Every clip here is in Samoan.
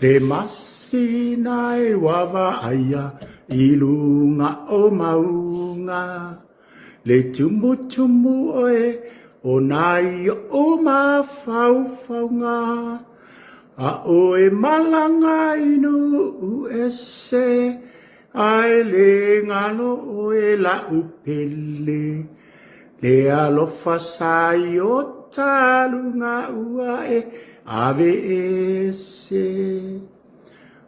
Le masina e ua vaaia i luga o mauga, Le tumutumu oe o nai ou mafaufauga, A oe malaga i nuu ese, Ae le galo oe la'u pele, Le alofa sa i o taluga ua e ave ese.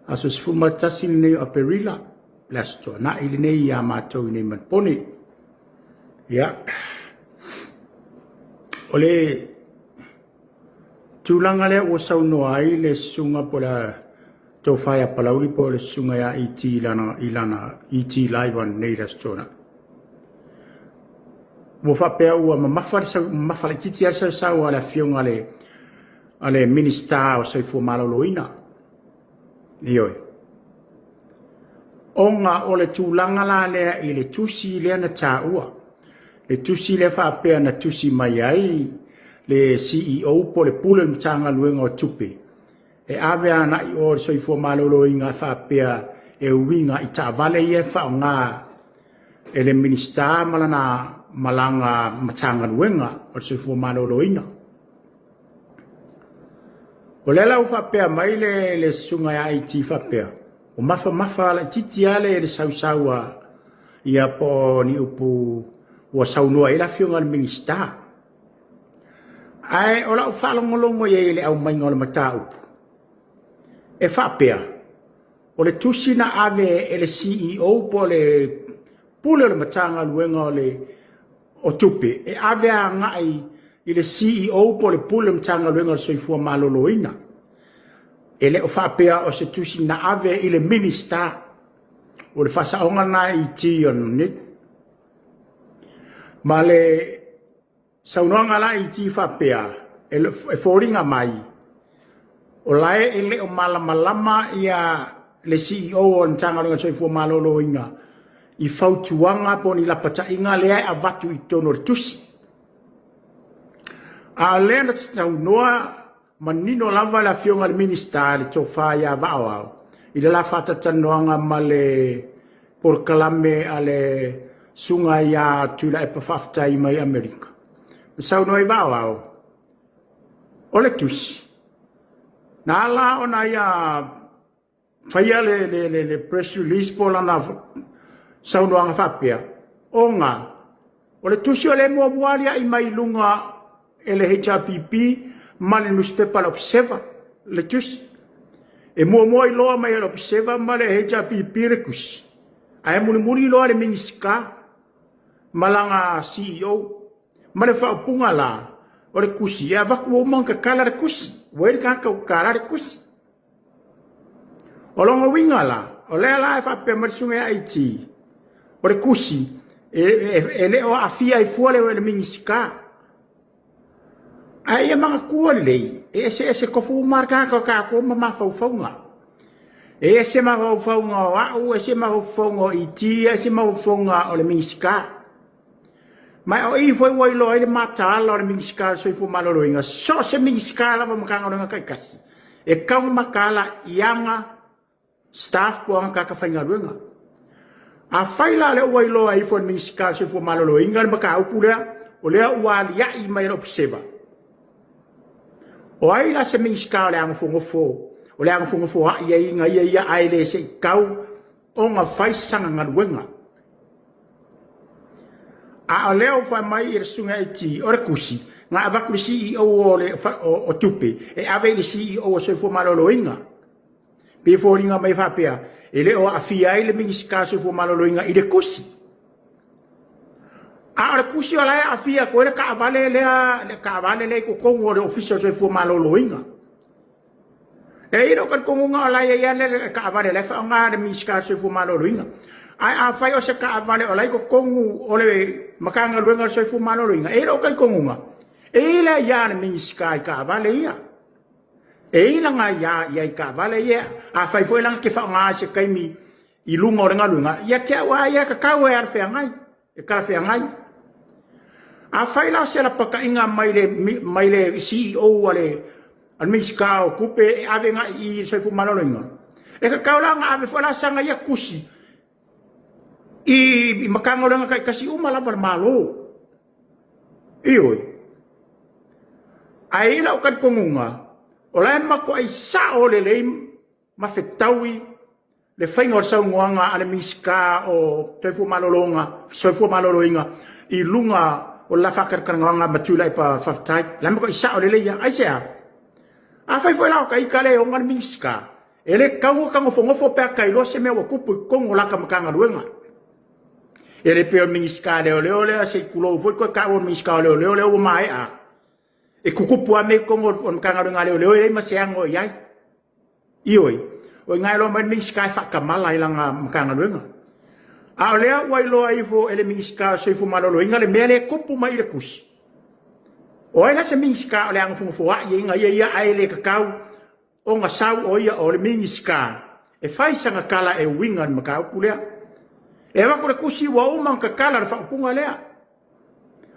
Aso 11 lenei o Aperila, le aso Toonai lenei ia matou i nei Manupone. Ia, o le tulaga lea ua saunoa ai le susuga po o le Tofa ia Palauli po o le susuga ia ET i lana ET Live ananei i le Aso Toonai. Ua faapea ua mamafa le sau, mamafa laitiiti lava le sausau a le afioga a le Minisita o Soifua Maloloina. Ioe. Ona o le tulaga la lea i le tusi lea na taua, le tusi lea faapea na tusi mai ai le CEO po o le Pule o le Matagaluega o Tupe, e ave agai i o i le soifua maloloina faapea e uiga i taavale ia e faaaoga e le Minisita ma lana malaga Matagaluega o le Soifua Maloloina. O lea la ua faapea mai le, le susuga ia IT faapea, ua mafamafa laitiiti lava le, le sausau a ia po o ni upu ua saunoa ai le afioga i le Minisita. Ae o lau faalogologo i ai i le aumaiga o le mataupu, e faapea, o le tusi na ave e le CEO po o le Pule o le Matagaluega o le o Tupe e ave agai i le CEO po o le Pule o le Matagaluega o le Soifua Maloloina. E le o faapea o se tusi na ave i le Minisita. O le faasaoga lena i T o nei. Ma le saunoaga la IT faapea, e foliga mai, o la e le o malamalama ia le CEO o le Matagaluega o le Soifua Maloloina i fautuaga po o ni lapataiga lea e avatu i totonu o le tusi. A o lea na saunoa Manino lava le Afioga i le Minisita i le Tofa ia Vaaoao i le la faatatalanoaga ma le polokalame a le Susuga ia Tuilaepa Faafetai mai Amerika. Na saunoa ai Vaaoao, o le tusi, na ala ona ia faia le, le, le, le press release po o lana saunoaga faapea, ona o le tusi o lea e muamua alia'i mai i luga e le HRPP ma le nusipepa le Observer le tusi. E muamua iloa mai e le Observer ma le HRPP le tusi, ae mulimuli iloa le Minisita ma lana CEO. Ma le faaupuga la, o le tusi, e avatu ua uma ona tatala le tusi, ua i ai le tagata ua tatala le tusi. O lona uiga la, o lea la e faapea mai le susuga ia IT, o le tusi e, e, e le o aafia ai fua le, le Minisita. Ae ia manatua lelei, e eseese tofu uma le tagata o tatou ma mafaufauga. E ese mafaufauga o au, ese mafaufauga o IT, ese mafaufauga o le Minisita. Ma o i foi ua iloa ai le mataala o le Minisita o le Soifua Maloloina, so o se Minisita lava o Matagaluega taitasi, e tatau ona mataala i ana staff po o ana tagata faigaluega. Afai la o lea ua iloa ifo e le Minisita o le Soifua Maloloina le mataupu lea, o lea ua alia'i mai e le Observer, o ai la se Minisita o le a nofonofo, o le a nofonofoa'i ai ina ia ia ae le se i tau ona fai sana galuega. A o lea ua fai mai i le susuga IT, o le tusi na avatu i le CEO o, le, o, o tupe e ave i le CEO o Soifua Maloloina. Pe foliga mai faapea, e le o aafia ai le Minisita o Soifua Maloloina i le tusi. A o le tusi o la e aafia atu ai le taavale lea, le taavale lea i totonu o le Ofisa o Soifua Maloloina. E i ai lou talitonuga o la e i ai lava le taavale o la e faaaoga e le Minisita o le Soifua Maloloina. Ae afai o se taavale o la e i totonu o le Matagaluega o le Soifua Maloloina, e i ai lou talitonuga, e i ai le aia a le Minisita i taavale ia. E i ai lana aia i ai i taavale ia. Afai foi la na te faaaoga i se taimi i luga o le galuega, ia te au lava ia e tatau e alafeagai. e talafeagai. Afai la o se lapataiga mai le, mai le CEO a le, A le Minisita o Tupe e ave agai i i le Soifua Maloloina, e tatau la ona ave foi la sana ia tusi i Matagaluega taitasi uma lava a le Malo. Ioe. Ae i lau talitonuga, o la e matuai sao lelei ma fetaui le faiga o le saunoaga a le Minisita o Soifua Maloloina i luga o le la faatalatalanoaga ma Tuilaepa Faafetai. O la e matuai sao lelei lava. Aisea? Afai foi la o ta ita lea e ona le Minisita, e le tatau ona ta nofonofo pe a ta iloa se mea ua tupu i totonu o lata Matagaluega. E le pei o le Minisita Leoleo lea, se i tulou foi le toe taua o le Minisita o Leoleo lea ua maea atu. E tutupu lava mea i totonu o le Matagaluega a Leoleo e leai ma se ano o i ai. Ioe, o i ina e iloa mai le Minisita e faatamala i lana Matagaluega. A o lea ua iloa ifo e le Minisita o Soifua Maloloina le mea lea e tupu mai i le tusi. O ai la se Minisita o le a nofonofoai ai na ia ia ae le tatau ona sau o ia o le Minisita e fai sana tala e uiga i le mataupu lea. E avatu le tusi ua uma ona tatala le faaupuga lea.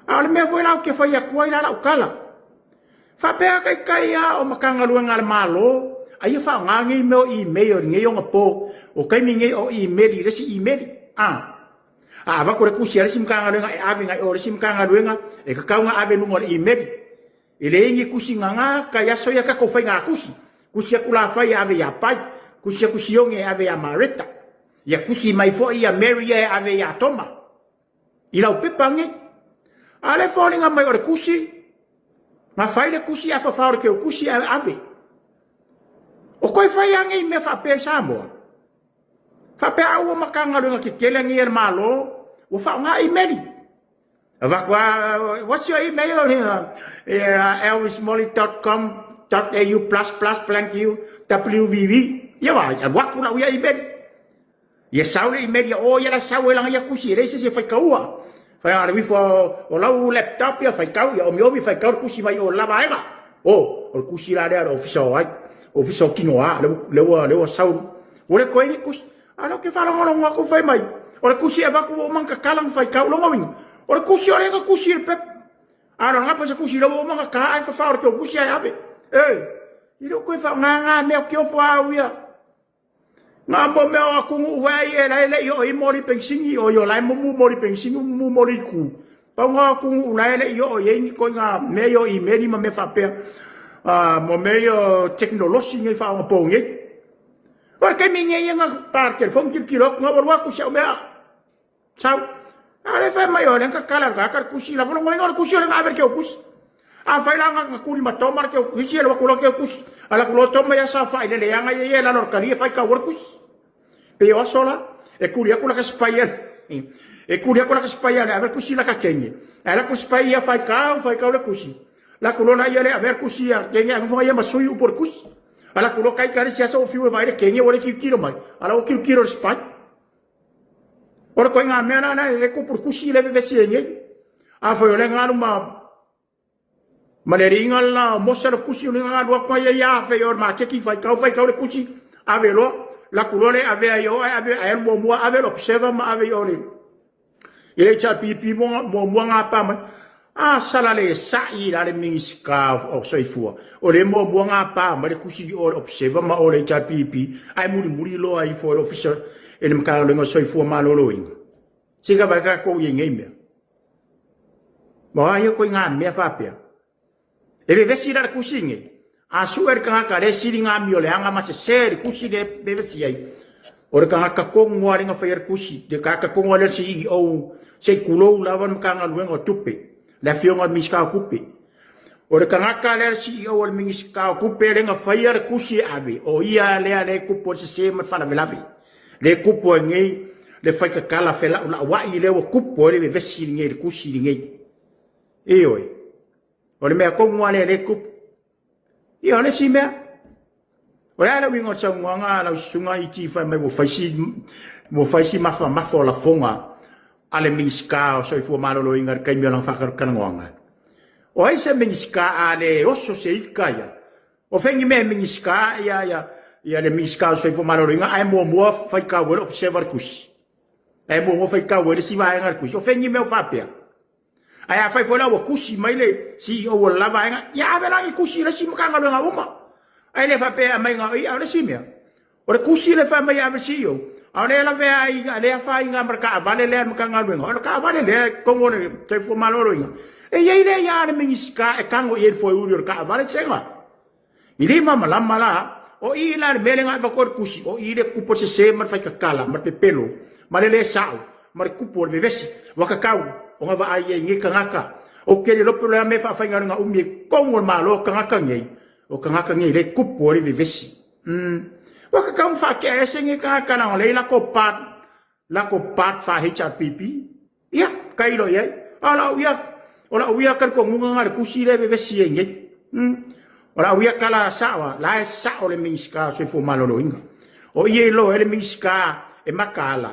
A o le mea foi la ou te fai atu ai la lau tala, faapea taitai lava o Matagaluega a le Malo a ia faaaoga nei mea o email i lenei onapo, o taimi nei o email i le isi email. A a avatu le tusi a le isi Matagaluega e ave agai o le isi Matagaluega, e tatau ona ave i luga o le email. E leai ni tusi gaga kai aso ia tatou faiga tusi. Tusi atu Lafai e ave ia Pai, tusi atu Sione e ave ia Mareta, ia tusi mai foi ia Mary ia e ave ia Toma. I lau pepa nei. A le foliga mai o le tusi, na fai le tusi ae fafao le keu tusi ae ave. O koe fai a nei mea faapea i Samoa. Faapea a ua Matagaluega tetele nei a le Malo, ua faaaoga imeli. Avatu a, what's your email? Elvismolly.com.au plus plus blank u wvv. Ia vai, alu atu lau ia email. Ia sau le email ia o ia la sau e langa ia kusi e leai se isi e faitaua. Fai a le uifo o lau laptop ia faitau ia omiomi faitau le kusi mai o la vaega. O, o le kusi la lea le ofisa o ai, ofisa o tino a, le ua le ua sau. Ua le koe ni kusi. A lea ou te faalogologo atu fai mai, o le kusi e avatu ua uma ona tatala ona faitau. Lona uiga, o le kusi o lea ka kusi i le pepa. A o le pa se kusi lea ua uma ona ta ae fafao le tou kusi ae ave. E, i le koe faaaoga mea o kiofo au ia. Nga mo mea o atunuu vai e la e le i oo i moli penisini o i o la e mumu moli penisini mumu moli ku. Pau nga atunuu la e le i oo i ai ni koiga mea i o imeli ma mea faapea. Mo mea i o teknolosi nei faaonapo nei. O le taimi nei ia nga pa le telefoni tilotilo atu nga ua alu atu si au mea. Sau. A le fai mai o le kakala le kaka le kusi la volo ngoinga le kusi o le ngave le keu kusi. A fai la nga kuli matoma le keu kusi e le wakulo keu kusi. A la kulo toma ia sa fai le leanga ia ia la lo kali e fai ka le kusi. Pe o aso la e kuli aku la ka spai e kuli aku la ka spai le ave kusi la ka kenge. A la ku spai ia fai kau le kusi. La kulo la ia le ave kusi ia kenge a kufonga ia masui upo le kusi. A la kulo kai kare siasa o fiu e vai le kenge o le kilokilo mai. A la o kilokilo le spai. O le koiga mea la la le kupu le kusi le vevesi ai nei. A foi o le galu ma ma le riga la o Mose le kusi o le galu atu ai ia fe o le maketi fai kau fai kau le kusi ave loa la ku loa le ave ai o ai ave ai muamua ave lo observer ma ave i o le i le HRPP muamua ngā pā mai. A sala le sa'i la le Minisita o Soifua, o le muamua ngā pā mai le kusi o le Observer ma o le HRPP, ae mulimuli loa ifo e le Ofisa e le Matagaluega o Soifua Maloloina. Se ka vai tatou i ai nei mea. Ma ia koe ngā mea faapea. E vevesi la le kusi nei. A sue le tagata le sili ngā mio leaga ma sese le kusi le vevesi ai. O le tagata tonu lava lea na faia le kusi, le tagata tonu lava lea le CEO, se i tulou lava le Matagaluega o Tupe, le Afioga i le Minisita o Tupe. O le tagata lea le CEO o le Minisita o Tupe lea na faia le kusi e ave, o ia lea lea e tupu ai le sese ma le faalavelave. Lea e tupu ai nei le faitatala felaulauai lea ua tupu ai le vevesi lenei i le kusi lenei. Ioe. O le mea tonu lava lea lea e tupu. Ia, o le isi mea, o le a le uiga o le saunoaga a lau susuga i ti fai mai ua fai si, ua fai si mafamafa o lafoga a le Minisita o Soifua Maloloina i le taimi o lana faatalatalanoaga. O ai se Minisita a le oso se ika ia? O fea ni mea e Minisita ia, ia, ia le Minisita o Soifua Maloloina ae muamua faitau ai le observer le tusi. Ae muamua faitau ai le isi vaega le tusi. O fea ni mea o faapea? Ae afai foi la ua tusi mai le CEO o le la vaega, ia ave la ni tusi i le isi Matagaluega uma. Ae le faapea e aumai na o ia, o le isi mea, o le tusi lea e fai mai e ave i le CEO, a o lea e lavea ai, a lea e afaina ma le taavale lea a le Matagaluega, o le taavale lea i totonu o le Soifua Maloloina, e i ai le aia a le Minisita e tago i ai i le foeuli o le taavale, sega. I le malamalama la, o i la le mea lea na avatu ai le tusi, o i le tupu o le sese ma le faitatala ma le pepelo ma le le sao ma le tupu o le vevesi. Ua tatau ona vaai ai nei tagata. Ou te le iloa pe o le a mea e faafaigaluega umi ai i totonu o le Malo tagata nei, o tagata nei lea e tupu ai le vevesi. Umm. Ua tatau ona faatea ese nei tagata leaga o lea e i latou part, latou part faa-HRPP. Ia, tailo i ai. A o lau ia, o lau ia talitonuga lena i le tusi lea e vevesi ai nei. Mm. O lau ia tala sao lava, la e sao le Minisita o Soifua Maloloina. O ia e iloa ai le Minisita e mataala,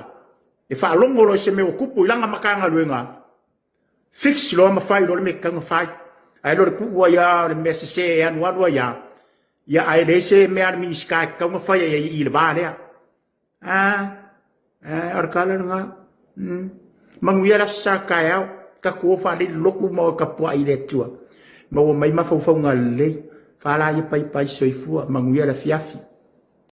e faalogo loa i se mea ua tupu i lana Matagaluega, fix loa ma fai loa le mea e tatau ona fai. Ae le o le tuu ai lava o le mea sese e alualu ai lava, ia ae leai se mea a le Minisita e tatau ona fai ai i le va lea. A, a, o le tala lena. Mm. Manuia le aso sa taeao. Tatou o faalei le lotu ma o tapuai i le Atua. Maua mai mafaufauga lelei. Fala ia paipai soifua. Manuia le afiafi.